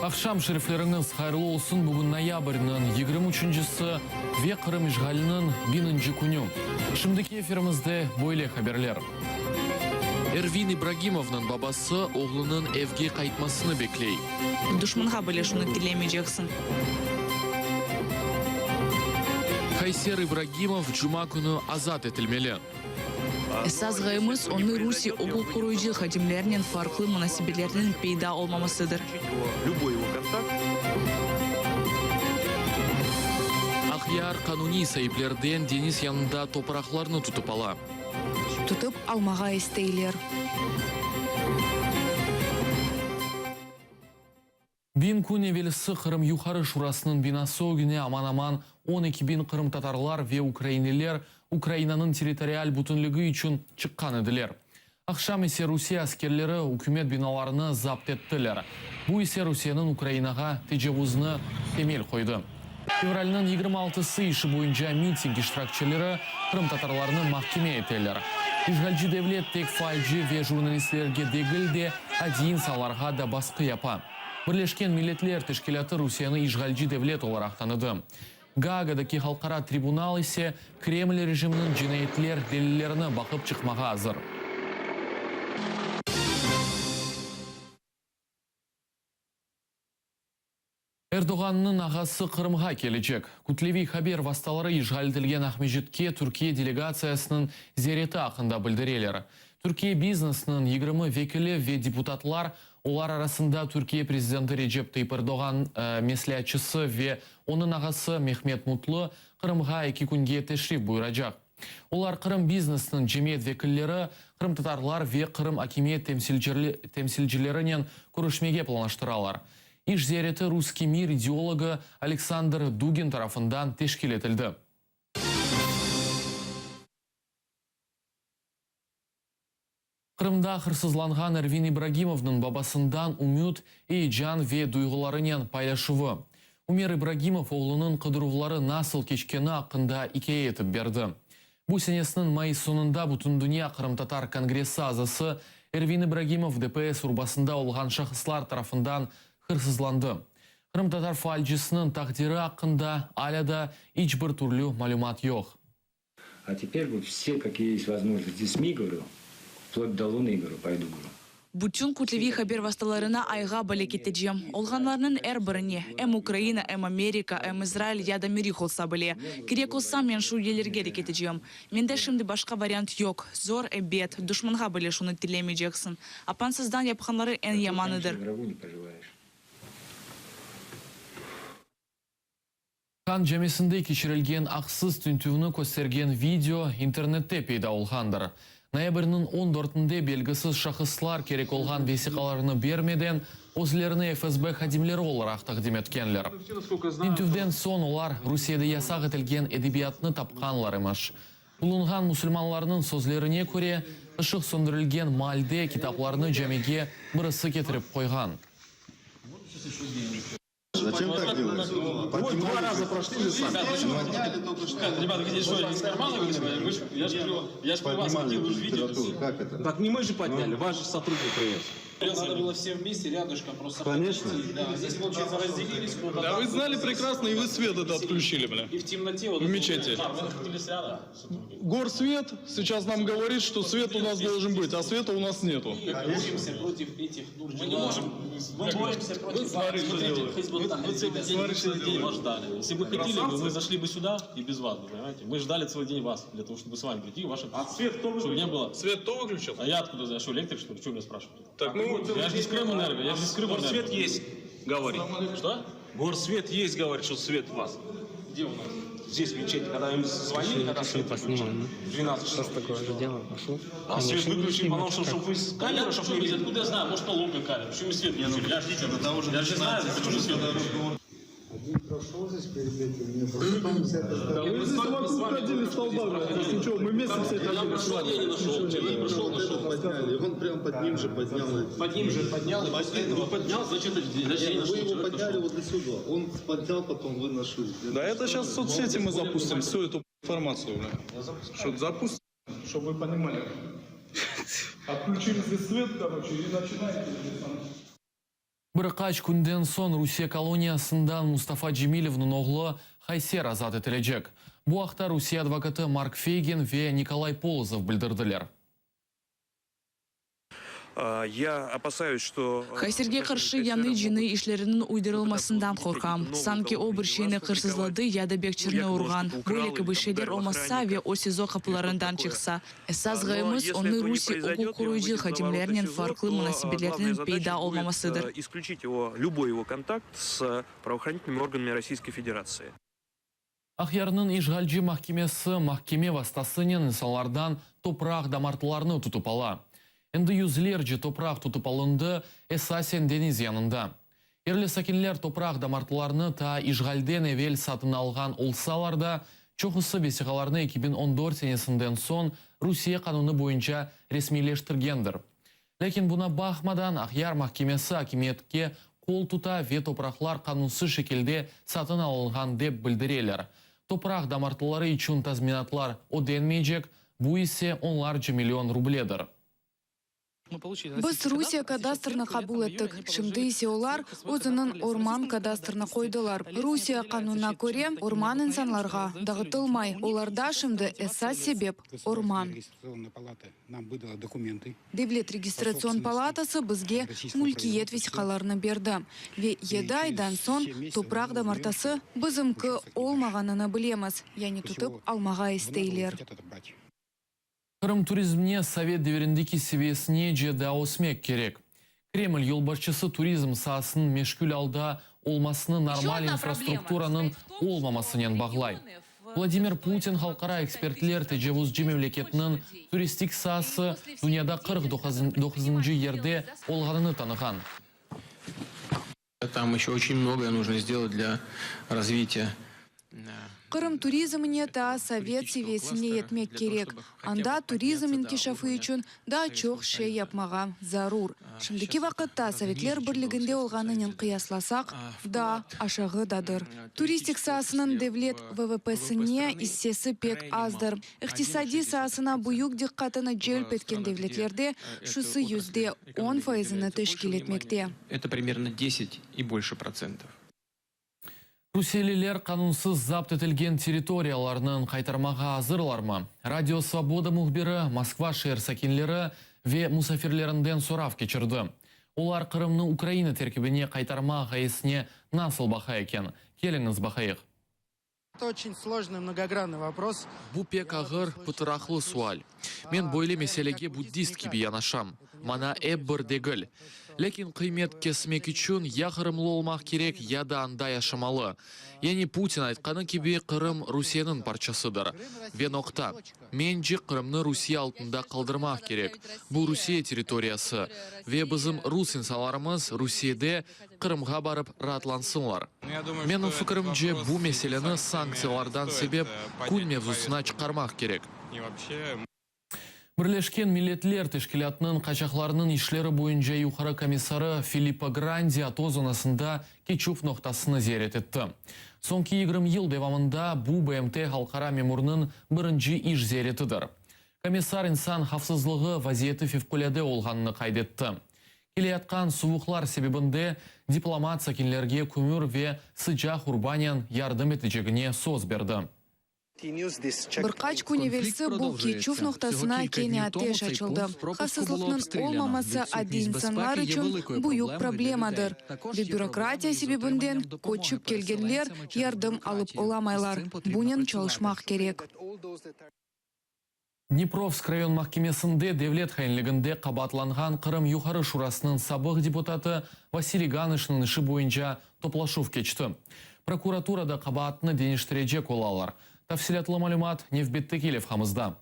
Aqşam şerifleriñiz hayırlı olsun, bugün noyabrniñ yigirmi üçüncisi ve Qırım işğaliniñ biñinci künü. Şimdiki efirimizde böyle haberler. Ervin İbragimovnıñ babası oğlunıñ evge qaytmasını bekley. Duşmanğa bile şunı tilemeyceksiñ. Hayser İbragimov cuma künü azat etilmeli. Esas ğayemiz, onı Rusiye uquq qoruyıcı hadimlerinen farqlı munasebetlerniñ peyda olmamasıdır. Aqyar qanuniy saiplerden deñiz yanında topraqlarnı tutıp ala. Tutıp almağa isteyler. Biñ kün evelsi Qırım Yuqarı Şurasınıñ binası ögüne aman-aman 12 biñ qırımtatarlar ve ukrainliler Ukrainanıñ territorial bütünligi içün çıqqan ediler. Aqşam ise Rusiye askerleri ükümet binalarını zapt ettiler. Bu ise Rusiyeniñ Ukrainağa tecavuzını temel qoydı. Fevralniñ 26-sı işi boyunca miting iştirakçileri qırımtatarlarnı mahkeme eteler. İşğalci devlet tek faalci ve jurnalistlerge degil de, adiy insanlarğa da basqı yapa. Birleşken Milletler Teşkilâtı Rusiyeni işğalci devlet olaraq tanıdı. Gaagadaki halqara tribunal ise Kreml rejiminiñ cinayetler delillerini baqıp çıqmağa azır. Erdoğannıñ ağası Qırımğa kelecek. Kütleviy haber vastaları işğal etilgen Aqmescitke Türkiye delegatsiyasınıñ ziyareti aqqında bildireler. Türkiye biznesiniñ 20 vekili ve deputatlar, olar arasında Türkiye prezidenti Recep Tayyip Erdoğan mesleatçısı ve onıñ ağası Mehmet Mutlu Qırımğa eki künge teşrif buyuracaq. Olar Qırım biznesiniñ cemiyet vekilleri, qırımtatarlar ve Qırım akimiyet temsilcilerinen körüşmege planlaştıralar. İş ziyareti Russkiy mir ideologı Aleksandr Dugin tarafından teşkil etildi. Qırımda hırsızlanğan Ervin İbragimovnıñ babasından ümüt, eyecan ve duyğularınen paylaşuvı. Ümer İbragimov oğlunıñ qıdıruvları nasıl keçkeni aqqında ikâye etip berdi. Bu senesiniñ mayıs soñunda Bütündünya qırımtatar kongressi azası Ervin İbragimov DPS urbasında olğan şahıslar tarafından hırsızlandı. Qırımtatar faalcisiniñ taqdiri aqqında alâ da iç bir türlü malümat yoq. A teper vot vse kakiye est vozmojnosti SMİ, govorü, vplot do Luny, govorü, poydu, govorü. Bütün kütleviy haber vastalarına Ayğa bile ketecem. Olğanlarnıñ er birine, em Ukraina, em Amerika, em İsrail ya da Merih olsa bile. Kerek olsa, men şu yerlerge de ketecem. Mende şimdi başqa variant yoq. Zor, ebet, duşmanğa bile şunı tilemeyceksiñ. Apansızdan yapqanları eñ yamanıdır. Han camisinde keçirilgen aqsız tintüvni köstergen video internette peyda olğandır. Noyabrniñ on dörtünde belgisiz şahıslar kerek olğan vesiqalarnı bermeden, özlerini FSB hadimleri olaraq taqdim etkenler. Tintüvden soñ olar Rusiyede yasaq etilgen edebiyatnı tapqanlar emiş. Bulunğan musulmanlarnıñ sözlerine köre, ışıq söndürilgen maalde kitaplarnı camige birisi ketirip qoyğan. Зачем так делать? Вот два раза прошли же сами. Ребята, вы здесь что, из кармана вынимали? Вы ж, я же говорю, я ж при вас Поднимали ходил, вы же видели. литературу, как это? Так не мы же подняли, ваш же сотрудник принес. Надо было все вместе рядышком просто Конечно. ходить. Да, здесь, получается, разделились. кто-то Да там, вы знали кто-то здесь. прекрасно, и вы свет это отключили, бля. И в темноте вот В это мечети. вот- Да, мы находились рядом. Горсвет сейчас нам говорит, что свет у нас должен быть, а света у нас нету. Мы боремся против этих нужд. Мы не можем. Мы боремся против. Смотри, что делают. Хизбут Мы целый день, Смотри, что целый день делают. вас ждали. Если бы хотели, бы, мы зашли бы сюда и без вас, бы, понимаете? Мы ждали целый день вас, для того, чтобы с вами прийти, ваше А свет кто Чтобы не было. Свет кто выключил? А я откуда знаю, что электрик, что ли? Что меня спрашиваете? Так, ну, Я же не с Крымэнерго, я же не с Крымэнерго. Горсвет есть, говорит. Что? Горсвет есть, говорит, что свет у вас. Где у нас? Здесь в мечети, когда им звонили, когда свет выключили, 12 часов. такое же дело пошел. А свет выключили, потому что, чтобы вы с Да я камеры, чтобы не откуда, видели. откуда я знаю? Может, поломка камер. Почему свет выключили? Я же я же знаю, почему свет выключили. Один прошел здесь перед этим, не потом с этой Да стороны. вы здесь вокруг ходили столба, блядь. Здесь ничего, мы вместе все Я ходили с прошел, вами. я не нашел. Человек прошел, нашел. Подняли, он прям под ним же поднял. Под ним же поднял, и после этого поднял, значит, это- значит, я не Вы нашел. его Человек подняли нашел. вот до сюда, он поднял, потом вы нашли. Да это сейчас в соцсети мы запустим всю эту информацию, бля. Что запустим, чтобы вы понимали. Отключили здесь свет, короче, и начинаете. Bir qaç künden soñ Rusiye koloniyasından Mustafa Cemilevniñ oğlu Hayser azat etilecek. Bu aqta Rusiye advokatı Mark Feygin ve Nikolay Polozov bildirdiler. Hayserge qarşı yañı cinaiy işleriniñ uydurılmasından qorqam. Sanki o bir şeyni hırsızladı ya da bekçirni urğan. Böyle kibi şeyler olmasa ve o SİZO qapılarından çıqsa. Esas ğayemiz, onı Rusiye uquq qoruyıcı hadimlerinen farqlı munasebetlerniñ peyda olmamasıdır. Aqyarnıñ işğalci mahkemesi mahkeme vastasınen insanlardan topraq damartılarını tutıp ala. Endi yüzlerce topraq tutıp alındı, esasen deñiz yanında. Yerli sakinler topraq damartılarını taa işğalden evel satın alğan olsalar da, çoqusı vesiqalarnı 2014 senesinden soñ Rusiye qanunı boyunca resmiyleştirgendir. Lâkin buna baqmadan, Aqyar mahkemesi akimiyetke qol tuta ve topraqlar qanunsız şekilde satın alınğan dep bildireler. Topraq damartıları içün tazminatlar ödenmeycek, bu ise onlarca million rubledir. Biz Rusiye kadastrını qabul ettik, şimdi ise olar özüniñ orman kadastrını qoydılar. Rusiye qanunına köre, orman insanlarğa dağıtılmay. Olarda şimdi esas sebep, orman. Devlet registratsion palatası bizge mülkiyet vesiqalarını berdi ve yedi aydan soñ topraq damartası bizimki olmağanını bilemiz, yani tutıp almağa isteyler. Qırım turizmine sovet devirindeki seviyesinece daa ösmek kerek. Kreml yolbaşçısı turizm saasınıñ meşgül alda olmasını normal infrastrukturanıñ olmamasınen bağlay. Vladimir Putin halqara ekspertler tecavuzcı memleketniñ turistik saası dünyada 49-ncı yerde olğanını tanığan. Tam еще очень многое нужно сделать для развития. Qırım turizmine taa sovet seviyesine yetmek kerek. Anda turizm inkişafı içün daa çoq şey yapmağa zarur. Şimdiki vaqıtta Sovetler Birliginde olğanınen qıyaslasaq, daa aşağıdadır. Turistik saasınıñ devlet VVP-sine issesi pek azdır. İqtisadiy saasına büyük diqqatını celp etken devletlerde şusı %10 fayızını teşkil etmekte. Eto primerno desyat i bolşe protsentov. Rusiyeliler qanunsız zapt etilgen territoriyalarnıñ qaytarmağa azırlarmı? Radio Svoboda mühbiri Moskva şeer sakinleri ve musafirlerinden sorav keçirdi. Olar Qırımnı Ukraina terkibine qaytarma ğayesine nasıl baqa eken? Keliñiz baqayıq. Bu pek ağır, pıtıraqlı sual. Men böyle meselege buddist kibi yanaşam. Mana ep bir degil. Lâkin qıymet kesmek içün ya qırımlı olmaq kerek, ya da anda yaşamalı. Yani Putin aytqanı kibi, Qırım Rusiyeniñ parçasıdır. Ve noqta. Mence, Qırımnı Rusiye altında qaldırmaq kerek. Bu Rusiye territoriyası. Ve bizim rus insanlarımız Rusiyede Qırımğa barıp raatlansınlar. Menim fikirimce, bu meseleni sanktsiyalardan sebep kün mevzusına çıqarmaq kerek. Birleşken Milletler Teşkilâtınıñ qaçaqlarnıñ işleri boyunca yuqarı komissarı Filippo Grandi ATO zonasında keçüv noqtasını ziyaret etti. Soñki 20 yıl devamında bu BMT halqara memurınıñ birinci iş ziyaretidir. Komissar insan havfsızlığı vaziyeti fevqulâde olğanını qayd etti. Keleyatqan suvuqlar sebebinde diplomat sakinlerge kömür ve sıcaq urbanen yardım etecegine söz berdi. Bir qaç kün evelsi bu keçüv noqtasına kene ateş açıldı. Havfsızlıqnıñ olmaması adiy insanlar içün büyük problemadır. Ve bürokratiya sebebinden köçip kelgenler yardım alıp olamaylar. Bunen çalışmaq kerek. Dniprovsk rayon mahkemesinde devlet hainliginde qabaatlanğan Qırım Yuqarı Şurasınıñ sabıq deputatı Vasiliy Ganışnıñ işi boyunca toplaşuv keçti. Prokuraturada qabaatnı deñiştirecek olalar. Tafsilâtlı malümat nevbetteki levhamızda.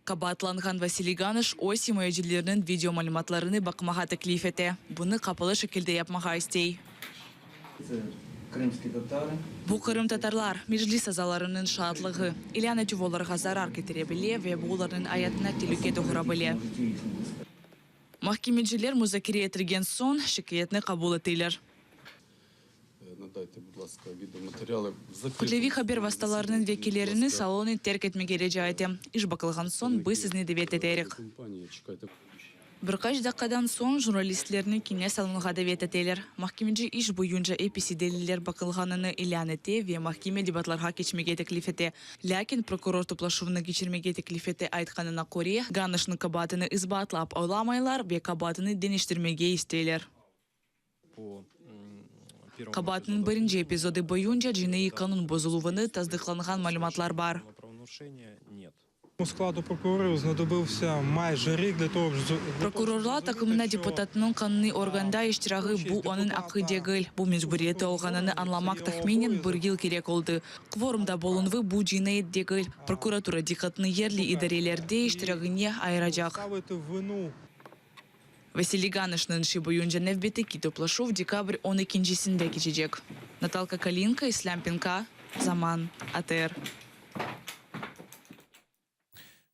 Qabaatlanğan Vasiliy Ganış öz imayecileriniñ video malümatlarını baqmağa teklif ete. Bunı qapalı şekilde yapmağa istey. Bu qırımtatarlar, Meclis azalarınıñ şaatlığı, ilân etüv olarğa zarar ketire bile ve bu olarnıñ ayatına telüke doğura bile. Mahkemeciler muzakere etilgen soñ, şikâyetni qabul eteler. Kütleviy haber vastalarınıñ vekillerini salonnı terk etmege rica etem. İş baqılğan soñ, biz sizni davet eterik. Bir qaç daqqadan soñ jurnalistlerni kene salonğa davet eteler. Mahkemeci iş boyunca episi deliller baqılğanını ilân ete ve mahkeme debatlarğa keçmege teklif ete. Lâkin prokuror toplaşuvnı keçirmege teklif ete aytqanına köre, Ganışnıñ qabaatını isbaatlap olamaylar ve qabaatını deñiştirmege isteyler. Qabaatnıñ birinci epizodı boyunca cinaiy qanun bozuluvını tasdıqlanğan malümatlar bar. Prokurorlar taqımına deputatnıñ qanuniy organda iştirağı bu onıñ aqqı degil, bu mecburiyeti olğanını añlamaq tahminen bir yıl kerek oldı. Kvorumda bulunuvı bu cinayet degil. Prokuratura diqqatını yerli idarelerde iştirağıne ayıracaq. Vasiliy Ganışnıñ işi boyunca nevbetteki toplaşuv dekabr on ekincisinde keçecek. Natalka Kalinka, İslâm Penka, Zaman, ATR.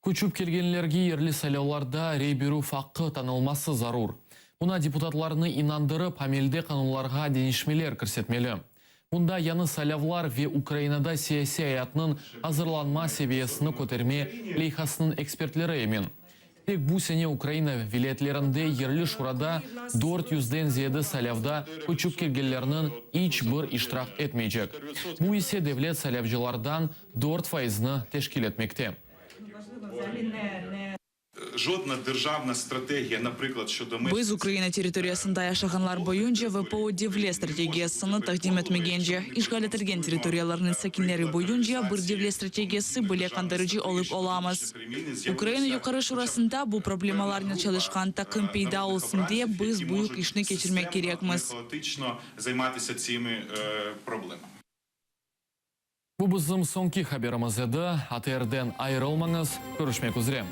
Köçip kelgenlerge yerli saylavlarda rey berüv aqqı tanılması zarur. Buna deputatlarnı inandırıp, amelde qanunlarğa deñişmeler kirsetmeli. Bunda yañı saylavlar ve Ukrainada siyasiy ayatnıñ azırlanma seviyesini köterme leyhasınıñ ekspertleri emin. Tek bu sene Ukraina vilâyetlerinde yerli şurada dört yüzden ziyade saylavda köçip kelgenlerniñ iç bir iştirak etmeycek. Bu ise devlet saylavcılardan dört faizni teşkil etmekte. Biz Ukraina territoriyasında yaşağanlar boyunca VPO devlet strategiyasını taqdim etmegence, işğal etilgen territoriyalarnıñ sakinleri boyunca bir devlet strategiyası bile qandırıcı olıp olamaz. Ukraina Yuqarı Şurasında bu problemalarnen çalışqan taqım peyda olsun dep biz büyük işni keçirmek kerekmiz. Bu bizim soñki haberimiz edi. ATRden ayırılmañız, körüşmek üzre.